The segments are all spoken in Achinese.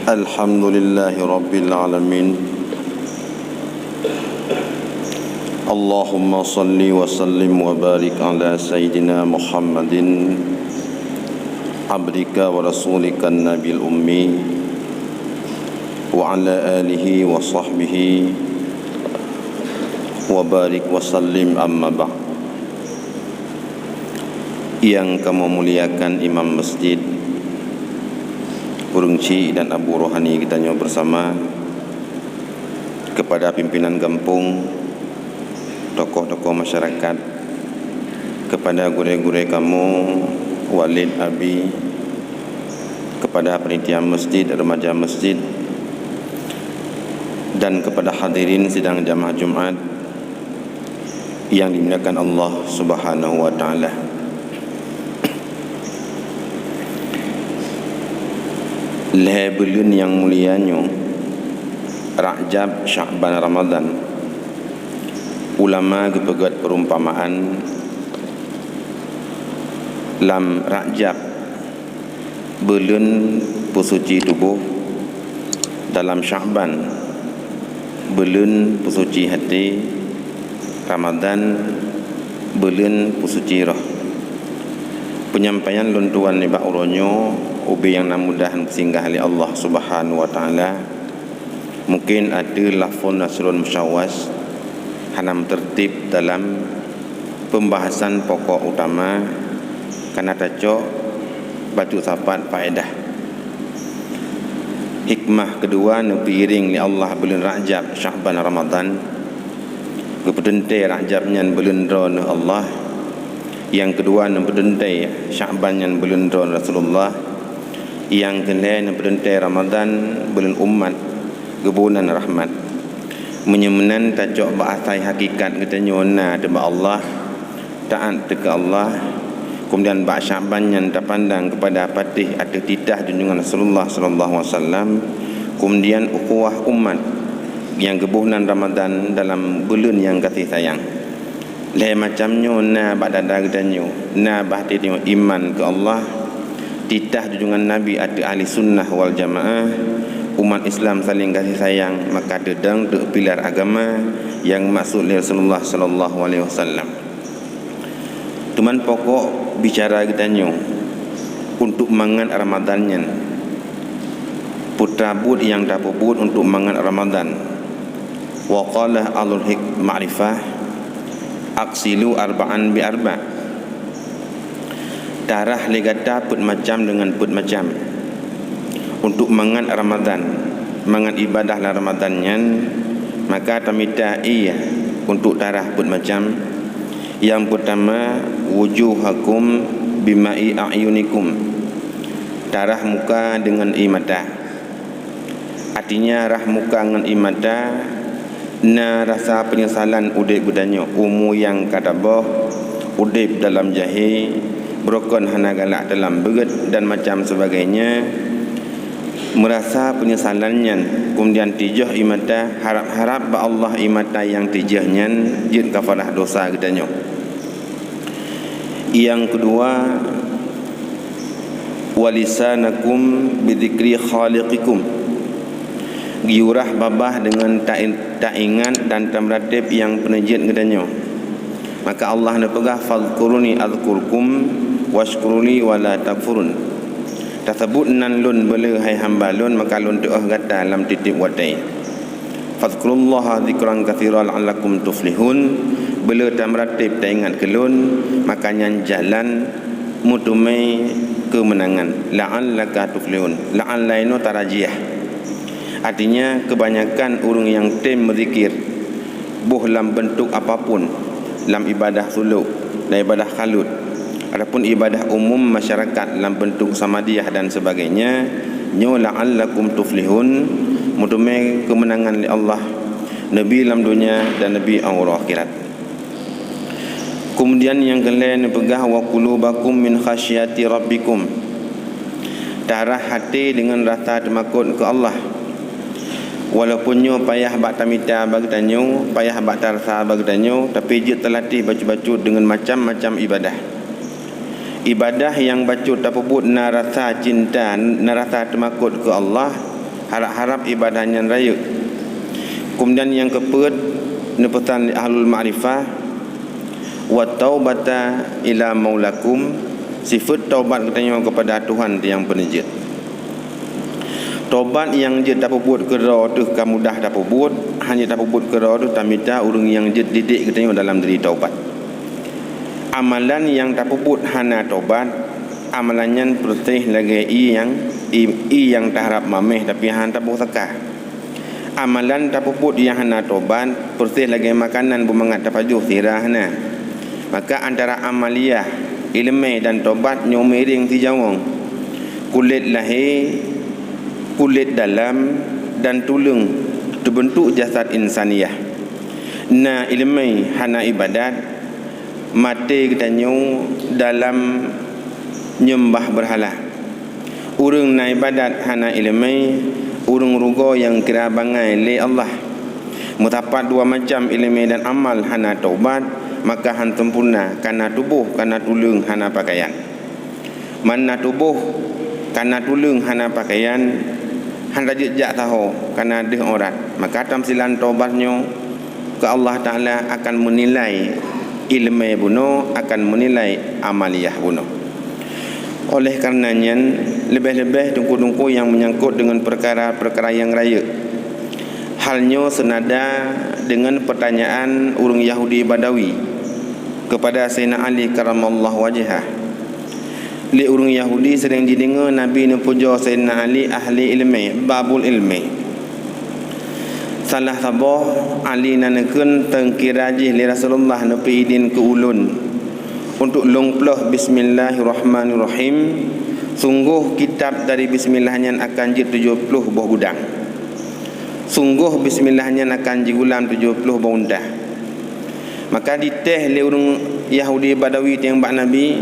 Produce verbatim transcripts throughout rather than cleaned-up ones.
Alhamdulillahirabbil alamin. Allahumma salli wa sallim wa barik ala sayyidina Muhammadin abdika wa rasulika nabil ummi wa ala alihi wa sahbihi wa barik wa sallim, amma ba'd. Nyang kamoe muliakan imam masjid, ureuëng chik dan abu rohani geutanyoe bersama, kepada pimpinan gampông, tokoh-tokoh masyarakat, kepada gurée-gurée kamoe, walid, abi, kepada panitia masjid, remaja masjid, dan kepada hadirin sidang jamaah Jumat yang dimuliakan Allah Subhanahu wa Taala. Lhée buleuen nyang mulia nyoe, Rajab, Sya'ban, Ramadan, ulama geupeugét perumpamaan, lam Rajab buleuen peusuci tuboh, dalam Sya'ban buleuen peusuci até, Ramadan buleuen peusuci roh. Peunyampaian lôn tuan nibak uroe nyoe ubé nyang na mudah singgah lé Allah Subhanahu wa Taala. Mungken ateueh lafon nasrun musyawas hana meuteurtib dalam pembahasan pokok utama, kana tacok bacut sapat faedah. Hikmah keudua neupeuiréng lé Allah buleuen Rajab, Sya'ban, Ramadan, geupeuteuntée Rajab nyan buleuen droeneuh Allah, nyang keudua neupeuteuntée Sya'ban nyan buleuen droeneuh Rasulullah, nyang keulhée neupeuteuntée Ramadan buleuen umat geuboh nan rahmat. Meunyoe meunan tacok bak asai hakikat geutanyoe na teuh bak Allah, taát teuh keu Allah, keumudian bak Sya'ban nyan tapandang keupada patéh ateueh titah junjungan Rasulullah sallallahu alaihi wasallam, keumudian ukhuwah umat nyang geuboh nan Ramadan dalam buleuen nyang gaséh sayang. Lhée macam nyoe na bak dada geutanyoe, na bak até tanyoe iman keu Allah, titah junjungan Nabi ateueh ahli sunnah wal jamaah, umat Islam saléng gaséh sayang, maka teudong teuk pilar agama nyang maksud lé Rasulullah sallallahu alaihi wasallam. Teuma pokok bicara geutanyoe untuk mangat Ramadan nyan, peue buet nyang tapeubuet untuk mangat Ramadan. Wa qala ahlul hik-, ma'rifah, "Aksilu arba'an bi arba'." Tarah lé gata peuet macam deungon peuet macam. Untuk mangat Ramadan, mangat ibadah lam Ramadan nyan, maka tamita ie untuk tarah peuet macam. Nyang peutama, wujuhakum bima'i a'yunikum. Tarah muka deungon ie mata. Artinya, rhah muka ngon ie mata, na rasa peunyesalan udeb geutanyoe, umu nyang ka taboh, udeb dalam jahé, beurokon hana galak dalam beuet, dan macam sebagainya. Meurasa peunyesalan nyan, keumudian tijôh ie mata, harab-harab bak Allah ie mata nyang tijôh nyan jeuet kafarah dosa geutanyoe. Nyang keudua, "Wa lisanakum bidzikri khaliqikum." Geuyurah babah deungon ta-, taingat dan tameuratéb nyang peuneujeuet geutanyoe. Maka Allah neupeugah, "Fadzkuruni adzkurkum, wasykuruli wa la takfurun." Taseubut nan Lôn beuleu, hai hamba Lôn, maka Lôn teuôh gata lam tieb-tieb watée. "Fadzkurullaha dzikran katsira la'allakum tuflihun." Beuleu tameuratéb taingat keu Lôn, maka nyan jalan meuteumé keumeunangan. "La'allaka tuflihun." La'alla inoe tarajiah. Artinya, keubanyakan ureuëng nyang tem meuzikir, boh lam beuntuk apapun, lam ibadah suluk, lam ibadah khalut, ataupun ibadah umum masyarakat lam beuntuk samadiyah dan sebagainya, nyoe "la'allakum tuflihun", meuteumé keumeunangan lé Allah, neubi lam donya dan neubi uroe akhirat. Keumudian nyang keulhée neupeugah, "Wa qulubakum min khasyati rabbikum." Tarah até deungon rasa teumakot keu Allah. Walaupun nyoe payah bak tamita bak geutanyoe, payah bak tarasa bak geutanyoe, tapi jeuet talatih bacut-bacut deungon macam-macam ibadah. Ibadah nyang bacut tapeubuet na rasa cinta, na rasa teumakot keu Allah, Harab-harab ibadah nyan rayeuk. Keumudian nyang keupeuet, neupeusan lé ahlul ma'rifah, "Wa taubata ila maulakum," sifeuet taubat geutanyoe keupada Tuhan nyang peuneujeuet. Taubat nyang jeuet tapeubuet keudroe teuh ka mudah tapeubuet, hana tapeubuet keudroe teuh tamita ureuëng nyang jeuet didik geutanyoe dalam diri taubat. Amalan nyang tapeubuet hana taubat, amalan nyan peureséh lagée ié nyang, ié, ié nyang taharab maméh tapi hana taboh saka. Amalan tapeubuet nyang hana taubat peureséh lagée makanan beumangat tapajoh sira hana. Maka antara amaliyah, iéleumé dan taubat nyoe mireng sijaweueng. Kulét lahé, kulét dalam, dan tuleueng teubeuntuk jasad insaniyah. Na iéleumé hana iébadat, maté geutanyoe dalam nyeumbah beurhala. Ureuëng na iébadat hana iéleumé, ureuëng rugoe nyang kira bangai lé Allah. Meusapat dua macam iéleumé dan amal hana taubat, maka hán sempurna, kana tuboh, kana tuleueng, hana pakaian. Man na tuboh, kana tuleueng, hana pakaian, hana jeuet jak saho, kana deuh aurat, maka tamsilan taubat nyoe keu Allah Taala akan meunilai iéleumé bunoe, akan meunilai amaliyah bunoe. Oleh kareuna nyan, leubeh-leubeh teungku-teungku nyang meunyangkot deungon peukara-peukara nyang rayeuk, hal nyoe seunada deungon peutanyaan ureuëng Yahudi Badawi keupada Saidina Ali karamallahu wajhah. Lé ureuëng Yahudi seuréng jideungoe Nabi neupujoe Saidina Ali ahli iéleumé, babul iéleumé. Salah saboh Ali na neukheun, "Teungkira jih lé Rasulullah neupeuidin keu ulôn untuk lôn ploh Bismillahirrahmanirrahim, sunggoh kitab dari Bismillah nyan akan jeuet tujoh ploh boh gudang. Sunggoh Bismillah nyan akan jigulam tujoh ploh boh unta." Maka jitéh lé ureuëng Yahudi Badawi teuh bak Nabi,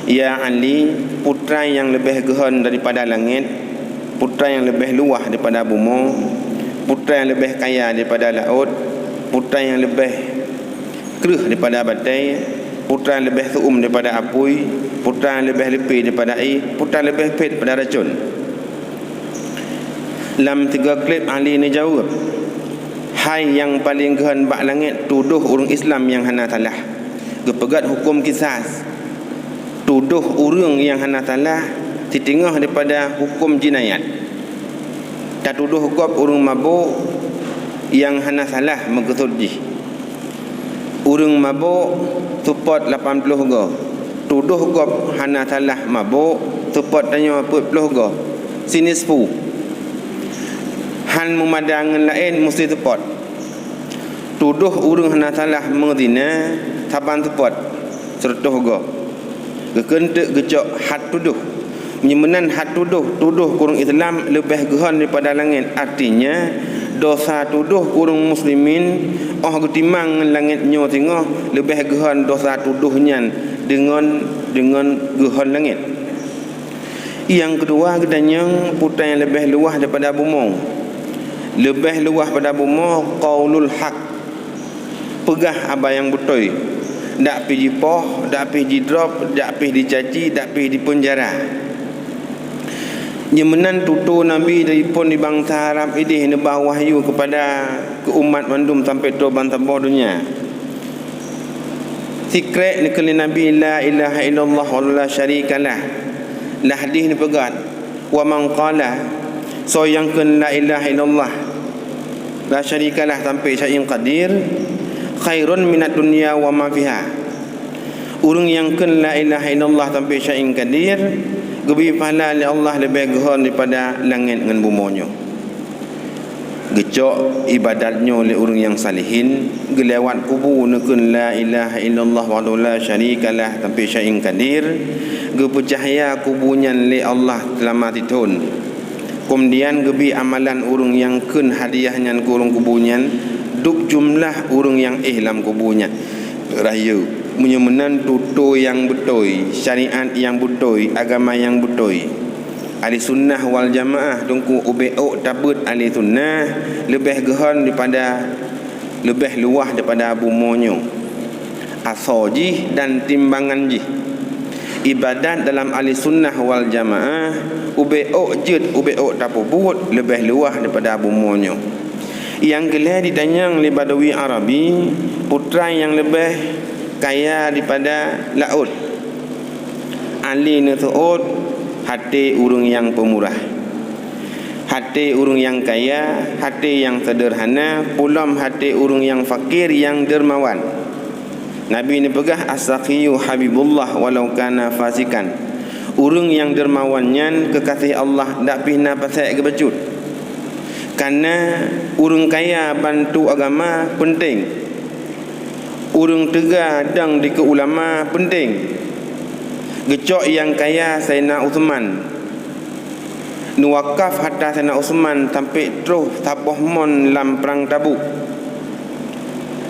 "Ya Ali, peue treuk nyang leubeh geuhon daripada langét, peue treuk nyang leubeh luwah daripada bumoe, peue treuk nyang leubeh kaya daripada laôt, peue treuk nyang leubeh kreueh daripada batée, peue treuk nyang leubeh seu-uem daripada apui, peue treuk nyang leubeh leupie daripada ié, peue treuk nyang leubeh phét daripada racon?" Lam sigoe kléb Ali neujaweueb, "Hai nyang paleng geuhon bak langét, tudoh ureuëng Islam nyang hana salah, geupeugét huköm kisas. Tudoh ureuëng nyang hana salah siteungoh daripada huköm jinayat. Tatudoh gob ureuëng mabök nyang hana salah meukeusut jih." Ureuëng mabök seupôt lapan ploh goe, tudoh gob hana salah mabök seupôt tanyoe peuet ploh goe, sinisfu. Hán meumada ngon laén, musti seupôt. Tudoh ureuëng hana salah meuzina saban seupôt, seureutôh goe. Geukheun teuk geucok had tudoh. Meunyoe meunan had tudoh, tudoh keu ureuëng Islam leubeh geuhon daripada langét. Artinya, dosa tudoh keu ureuëng muslimin óh geutimang ngon langét nyoe singoh leubeh geuhon dosa tudoh nyan deungon, deungon geuhon langét. Nyang keudua, geutanyong peue treuk nyang leubeh luwah daripada bumoe. Leubeh luwah pada bumoe qaulul haq. Peugah haba nyang beutôi, dak pih jipoh, dak pih jidrop, dak pih dicaci, dak pih dipeunjara. Nyoe meunan tutoe Nabi dari phon di bansa Arab idéh neuba wahyu keupada keu umat mandum sampai troh bansaboh donya. Sikrek neukheun lé Nabi, "La ilaha illallah wa la syarikalah." Lam hadih neupeugah, "Wa man qala," soe nyang kheun la ilaha illallah, la syarikalah sampai syai'in qadir, khairun minad dunya wa ma fiha. Ureuëng nyang kheun la ilaha illallah sampai syai'in qadir, geubri pahala lé Allah leubeh geuhon daripada langét ngon bumoe nyoe. Geucok iébadat nyoe lé ureuëng nyang salihin, geulewat kubu neukheun la ilaha illallah wahdahu la syarikalah sampai syai'in qadir, geupeucahya kubu nyan lé Allah seulama sithon. Keumudian geubri amalan ureuëng nyang kheun hadiah nyan keu ureuëng kubu nyan, dub jumlah ureuëng nyang éh lam kubu nyan rayeuk. Meunyoe meunan tutoe nyang beutôi, syariat nyang beutôi, agama nyang beutôi. Ahli sunnah wal jamaah teungku ubé ôk tabeuet ahli sunnah leubeh geuhon daripada, leubeh luwah daripada bumoe nyoe. Asoe jih dan timbangan jih. Ibadat dalam ahli sunnah wal jamaah ubé ôk jeuet ubé ôk tapeubuet leubeh luwah daripada bumoe nyoe. Nyang keulhèe jitanyong lé Badawi Arabi, peue treuk nyang leubeh kaya daripada laôt? Ali neuseuôt, até ureuëng nyang peumurah. Até ureuëng nyang kaya, até nyang seudeurhana, peulom até ureuëng nyang fakir nyang deurmawan. Nabi neupeugah, "As-sakhiyyu habibullah walau kana fasikan." Ureuëng nyang deurmawan nyan keukaséh Allah dak pih na pasék geubacut. Kareuna ureuëng kaya bantu agama peunteng. Ureuëng teuga dong dikeue ulama peunteng. Geucok nyang kaya Saidina Utsman. Neuwakaf harta Saidina Utsman sampoe troh saboh mon lam Prang Tabuk.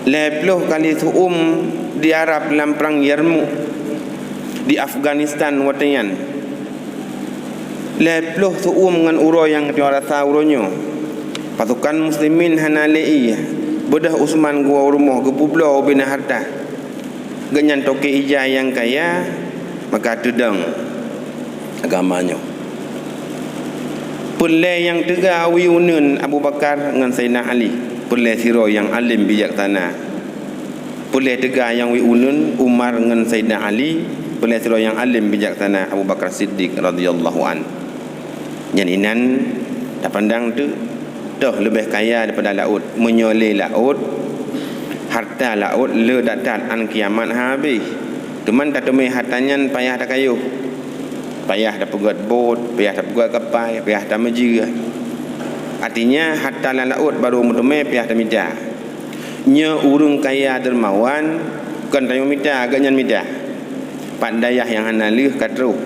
Lhèe ploh kali seu-uem di Arab lam Prang Yarmuk di Afghanistan watèe nyan. Lhèe ploh seu-uem ngon uroe nyang tanyoe rasa uroe nyoe. Pasukan muslimin hana lé ié. Beudôh Utsman geuwoe u rumoh geupeubloe ubé na harta. Geuhnyan toké ija nyang kaya, maka teudong agama nyoe. Peureulèe nyang teuga wie uneuen Abu Bakar ngon Saidina Ali. Peureulèe sidroe nyang além bijaksana. Peureulèe teuga nyang wie uneuen Umar ngon Saidina Ali. Peureulèe sidroe nyang além bijaksana Abu Bakar Siddiq radhiyallahu an. Nyan inan tapandang teuk. Toh leubeh kaya daripada laôt. Meunyoe lé laôt, harta laôt le that-that án kiamat habéh. Teuma tateumé harta nyan payah takayôh. Payah tapeugöt bot, payah tapeugöt kapai, payah tameujeue. Artinya, harta lam laôt barô meuteumé payah tamita. Nyoe ureuëng kaya deurmawan, kon tanyoe mita, geuhnyan mita. Pat dayah nyang hana lheueh ka troh,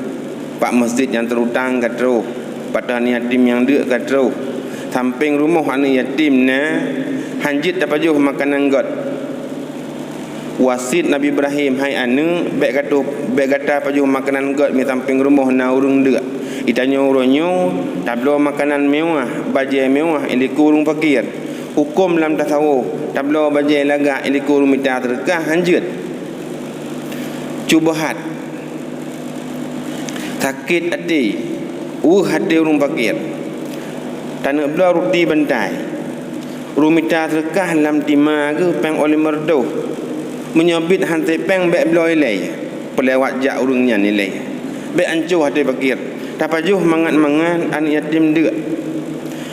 pat meuseujid nyang teurutang ka troh, pat aneuk yatim nyang deuk ka troh. Sampéng rumoh aneuk yatim na, han jeuet tapajoh makanan gét. Wasiet Nabi Ibrahim, "Hai aneuk, bèk gatoh, bèk gata pajoh makanan gét mi sampéng rumoh na ureuëng deuk." Geutanyoe uroe nyoe tabloe makanan meuwah, bajèe meuwah, ilikeu ureuëng fakir. Hukôm lam tasawôh, tabloe bajèe lagak, ilikeu ureuëng mita seudeukah, han jeuet. Cubahat, sakét até, weueh até ureuëng fakir. Taneuk bloe ruti bantai. Ureuëng mita seudeukah lam tima geuh péng limong reutôh. Meunyoe biet han sé péng, bèk bloe ilèe. Peulewat jak ureuëng nyan ilèe. Bèk ancoh até fakir. Tapajoh mangat-mangat aneuk yatim deuk.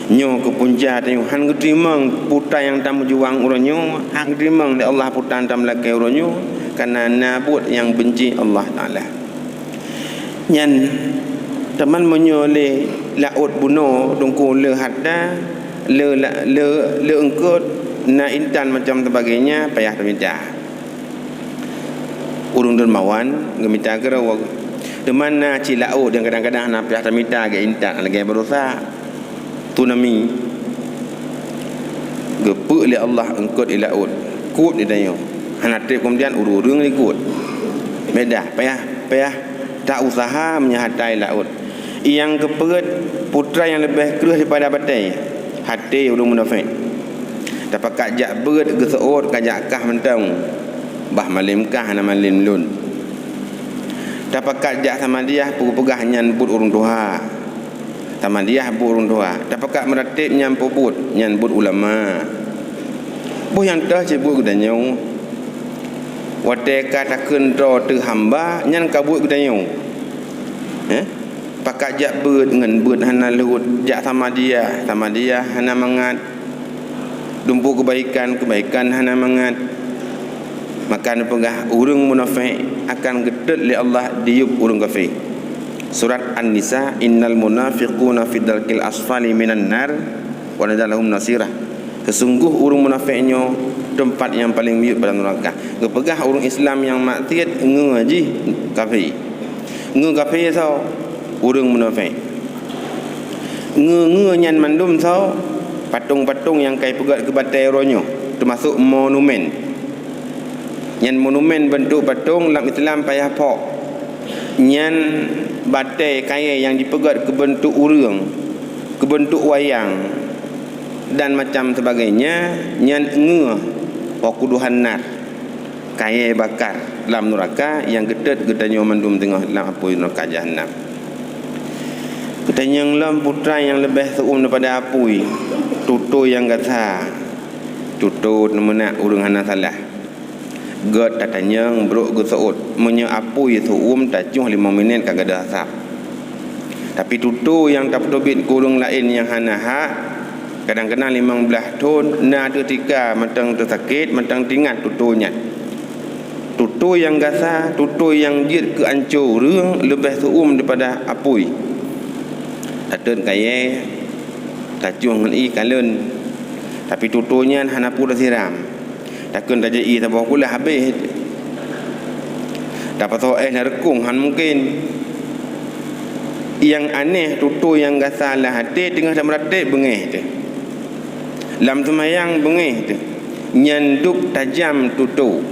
Nyoe keuh punca tanyoe han geuteurimong peue nyang tameujuang uroe nyoe, han geuteurimong lé Allah peue nyang tameulakèe uroe nyoe, kareuna na buet nyang benci Allah Taala. Nyan, teuma meunyoe lé laôt bunoe teungku le harta, le la-, le, le eungkôt, na intan macam sebagainya, payah tamita. Ureuëng deurmawan geumita keudroe. Teuma na cit laôt nyang kadang-kadang hana payah tamita, geuintat lagèe baroesa. Tsunami. Geupeuek lé Allah eungkôt di laôt. Kôt di tanyoe. Hana trép keumudian ureuëng-ureuëng likôt. Beda, payah, payah ta-usaha meunyoe harta di laôt. Nyang keupeuet, peue nyang leubeh kreueh daripada batèe, até ureuëng munafék. Tapakat jak beuet geuseuôt ka jak kah mantong, bah malém kah hana malém lôn. Tapakat jak Samadiyah peugah nyan buet ureuëng tuha. Samadiyah buet ureuëng tuha. Tapakat meuratéb nyan peubuet, nyan buet ulama. Boh nyang teuh cit buet geutanyoe. Watèe ka takheun droe teuh hamba, nyan ka buet geutanyoe. Eh? Pakat jak beuet ngon beuet hana lheueh, jak Samadiyah, Samadiyah hana mangat. Dumpeue keubaikan, keubaikan hana mangat. Maka neupeugah ureuëng munafék akan geutot lé Allah diyueb ureuëng kafé. Surat An-Nisa, "Innal munafiquna fid darkil asfali minan nar wa lan tajida lahum nasira." Seusunggoh ureuëng munafék nyoe teumpat nyang paleng miyueb bak neuraka. Geupeugah ureuëng Islam nyang maksiet ngeue jih kafé. Ngeue kafé soe? Ureuëng munafék. Ngeue-ngeue nyan mandum soe? Patong-patong nyang ka ipeugét keu batèe uroe nyoe, teumasok monumen. Nyan monumen beuntuk patong lam Islam payah phok. Nyan batèe kayèe nyang jipeugét keu beuntuk ureuëng, keu beuntuk wayang, dan macam sebagainya, nyan ngeue, wa quduhan nar. kayée bakar lam nuraka nyang geutot geutanyoe mandum teungoh lam apui nuraka Jahannam. Geutanyong lom putra nyang leubeh seuuem daripada apui, tutoe nyang gasa, tutoe neumeunak ureuëng hana salah. Gét tatanyong brok geuseuôt, meunyoe apui seuuem tacuh limong minét ka gadôh asab. Tapi tutoe nyang tapeuteubiet keu ureuëng laén nyang hana hak, kadang-kadang limong blaih thon na teutika mantong teusakét mantong teuingat tutoe nyan. Tutoe nyang gasa, tutoe nyang jeuet keu anco ureuëng leubeh seuuem daripada apui. Tatot kayée, tacuh ngon ié kalon, tapi tutoe nyan hana peue tasiram. Takheun tajak ié saboh kulah habéh. Tapasoe éh na reukong han mungken. Nyang aneh tutoe nyang gasa lam até teungoh tameuratéb beungéh teuh. Lam seumayang beungéh teuh. Nyan dub tajam tutoe.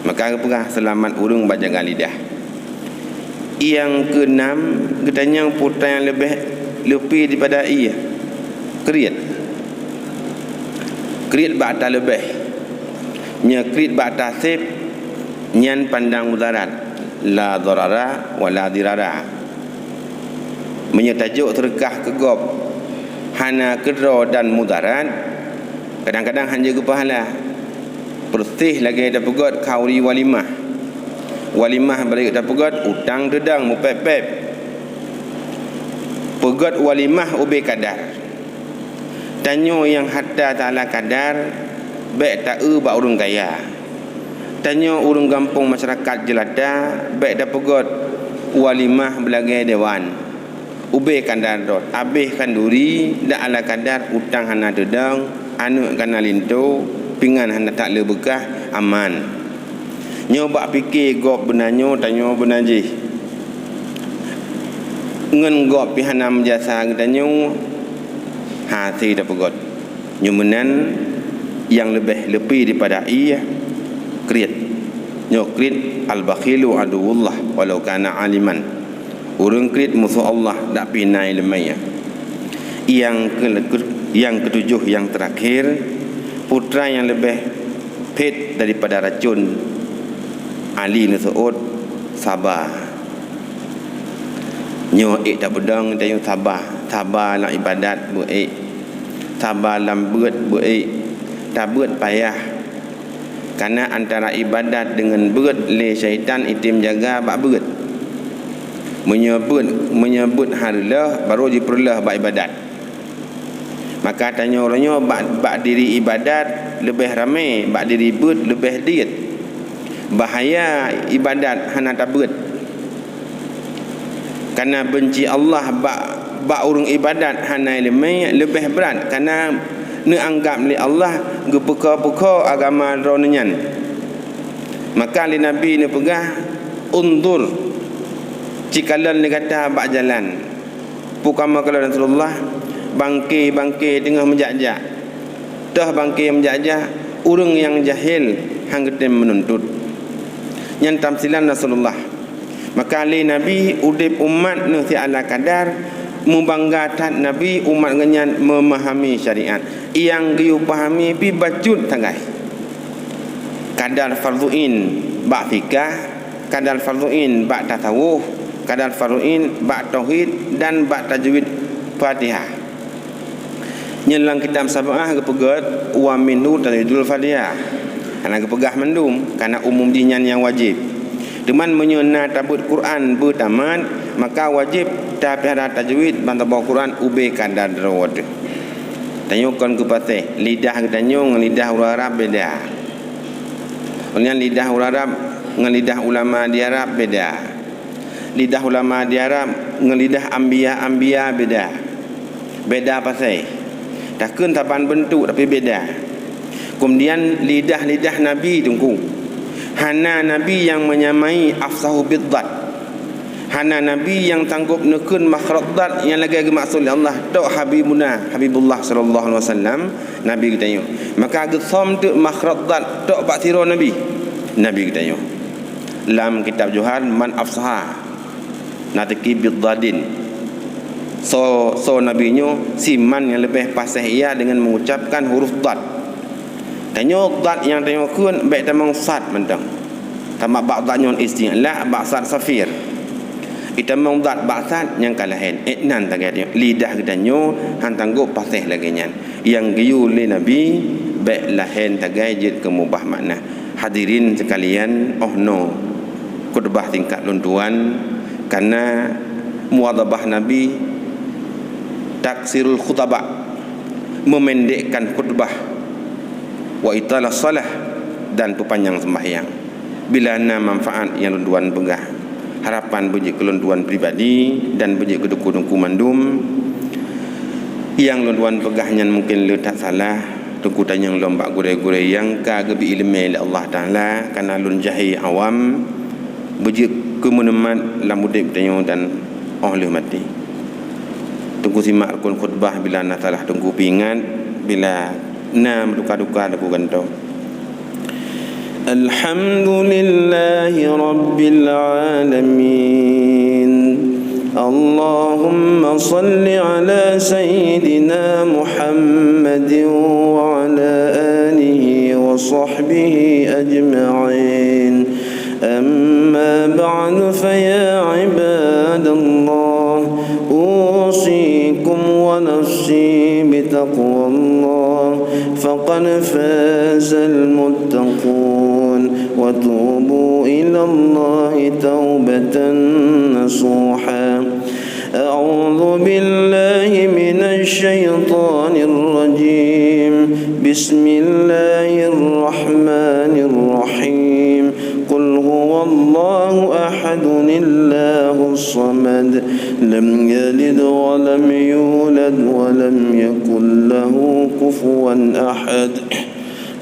Maka geupeugah seulamat ureuëng bak jaga lidah. Nyang keunam, geutanyong putra nyang leubeh leupie daripada ié, kriet. Kriet bak ata leubeh. Nyoe kriet bak ata seb, nyan pandang mudarat, la dharara wa la dirara. Meunyoe tajok seudeukah keu gob hana keudroe dan mudarat, kadang-kadang hana jeuet keu pahala. Peureuséh lagée tapeugét khauri walimah. Walimah barô tapeugét utang teudong meupéb-péb. Peugét walimah ubé kadar. Tanyoe nyang hareuta taala kadar, bék ta-eu bak ureuëng kaya. Tanyoe ureuëng gampông masyarakat jeulata, bék tapeugét walimah beulagée dewan. Ubé kadar rot, abéh khanduri, dak ala kadar, utang hana teudong, aneuëk kana linto, pingan hana that le beukah, aman. Nyoe bak pike gob beuna nyoe, tanyoe beuna jih. Ngon gob pih hana meujasa geutanyoe, hase tapeugét. Nyoe meunan nyang leubeh leupie daripada ié kriet. Nyoe kriet, al-bakhilu aduwwullah walau kana aliman. Ureuëng kriet musoh Allah dak pih na iéleumé. Nyang ke-, nyang keutujoh nyang teurakhir, putra nyang leubeh phét daripada racun. Ali neuseuôt saba. Nyoe ék tapeudong tanyoe saba, saba lam iébadat beu ék, saba lam beuet beu ék, tabeuet payah. Kana antara iébadat deungon beuet lé syaitan item jaga bak beuet. Meunyoe beuet, meunyoe beuet han reuloh, barô jipeureuloh bak iébadat. Maka tanyoe uroe nyoe bak, bak diri iébadat leubeh ramé, bak diri beuet leubeh diet. Bahaya iébadat hana tabeuet. Kana beunci Allah bak, bak ureuëng iébadat hana iéleumé leubeh brat, kana neuanggab lé Allah geupeuko-peuko agama droeneuh nyan. Maka lé Nabi neupeugah, "Undur, cikalon lé gata bak jalan." Peue kamoe kalon Rasulullah, bangke-bangke teungoh meujak-jak. Toh bangke meujak-jak, ureuëng nyang jahil han geutem meununtut. Nyan tamsilan Rasulullah. Maka lé Nabi udeb umat neuh siala kadar, meubangga that Nabi umat geuhnyan meumahami syariat. Nyang geuyue pahami pih bacut sagai. Kadar fardhu ain bak fikah, kadar fardhu ain bak tasawuf, kadar fardhu ain bak tauhid dan bak tajwid Fatihah. Nyan lam kitab Sab'ah geupeugét, "Wa minhu tajwidul Fatihah." Hana geupeugah mandum, kana umum jih nyan nyang wajéb. Teuma meunyoe na tabeuet Quran beutamat, maka wajéb tapiara tajwid ban saboh Quran ubé kadar droe teuh. Tanyoe kon geupaséh, lidah geutanyoe ngon lidah ureuëng Arab beda. Nyan lidah ureuëng Arab ngon lidah ulama di Arab beda. Lidah ulama di Arab ngon lidah anbiya-anbiya beda. Beda pasai. Takheun saban beuntuk tapi beda. Keumudian lidah-lidah nabi teungku. Hana nabi nyang menyamai afsahu bidzat. Hana nabi nyang tanggôp neukheun makhraj dzat nyang lagée geumaksud lé Allah, tok Habibuna, Habibullah sallallahu alaihi wasallam, nabi geutanyoe. Maka geusöm teuk makhraj dzat tok bak sidroe nabi, nabi geutanyoe. Lam kitab Johar, "Man afsaha." Na teuki bidzadin. Soe, soe nabi nyoe si man nyang leubeh paséh ia deungon mengucapkan huruf dzat. Tanyoe zat nyang tanyoe kheun bék tamong sad mantong. Teuma bak zat nyoe isti'la, bak sad safir. Itamong zat bak sad nyang ka laén. Ék nan sagai tanyoe. Lidah geutanyoe han tanggôp paséh lagée nyan. Nyang geuyue lé Nabi bék laén sagai jeuet keu mubah makna. Hadirin sekalian, oh no khutbah singkat lôn tuan, karena muadhabah Nabi, taksirul khutbah, memendekkan khutbah, wa italah salah, dan peupanjang sembahyang. Bila na manfaat nyang lôn tuan peugah, harapan beujeuet keu lôn tuan pribadi dan beujeuet keu teungku-teungku mandum. Nyang lôn tuan peugah nyan mungken le that salah, teungku tanyong lom bak gurée-gurée nyang ka geubri iéleumé lé Allah Taala, karena lôn jahé awam, beujeuet keu meuneumat lam udeb tanyoe dan óh lheueh maté. Teungku simak rukon khutbah, bila na salah teungku peuingat, bila na meutuka-tuka teungku gantoe. Alhamdulillahi rabbil alamin. Allahumma salli ala sayyidina Muhammadin wa ala alihi wa sahbihi ajma'in. أما بعد، فيا عباد الله، أوصيكم ونفسي بتقوى الله، فقد فاز المتقون، وتوبوا إلى الله توبة نصوحا. أعوذ بالله من الشيطان الرجيم. بسم الله الرحمن الرحيم. قل هو الله أحد، الله الصمد، لم يلد ولم يولد ولم يكن له كفوا أحد.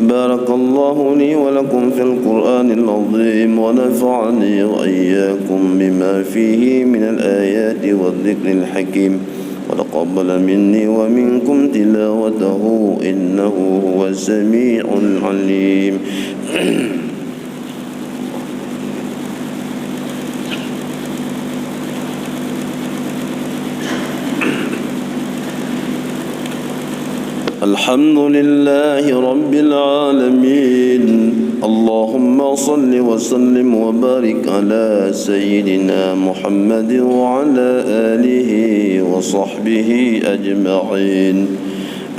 بارك الله لي ولكم في القرآن العظيم، ونفعني وإياكم بما فيه من الآيات والذكر الحكيم، وتقبل مني ومنكم تلاوته، إنه هو السميع العليم. الحمد لله رب العالمين. اللهم صل وسلم وبارك على سيدنا محمد وعلى آله وصحبه أجمعين.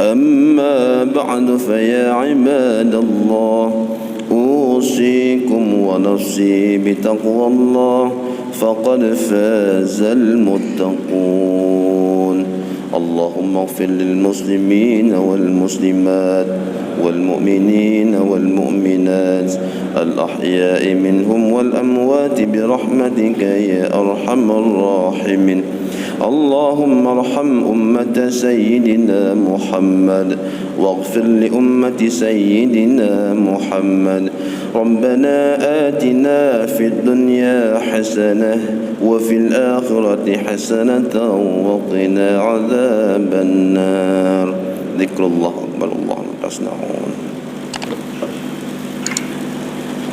أما بعد، فيا عباد الله، أوصيكم ونفسي بتقوى الله، فقد فاز المتقون. اللهم اغفر للمسلمين والمسلمات والمؤمنين والمؤمنات الأحياء منهم والأموات برحمتك يا أرحم الراحمين. اللهم ارحم أمة سيدنا محمد، واغفر لأمة سيدنا محمد. ربنا آتنا في الدنيا حسنة وفي الآخرة حسنة وقنا عذاب النار. ذكر الله أكبر، الله أكبر.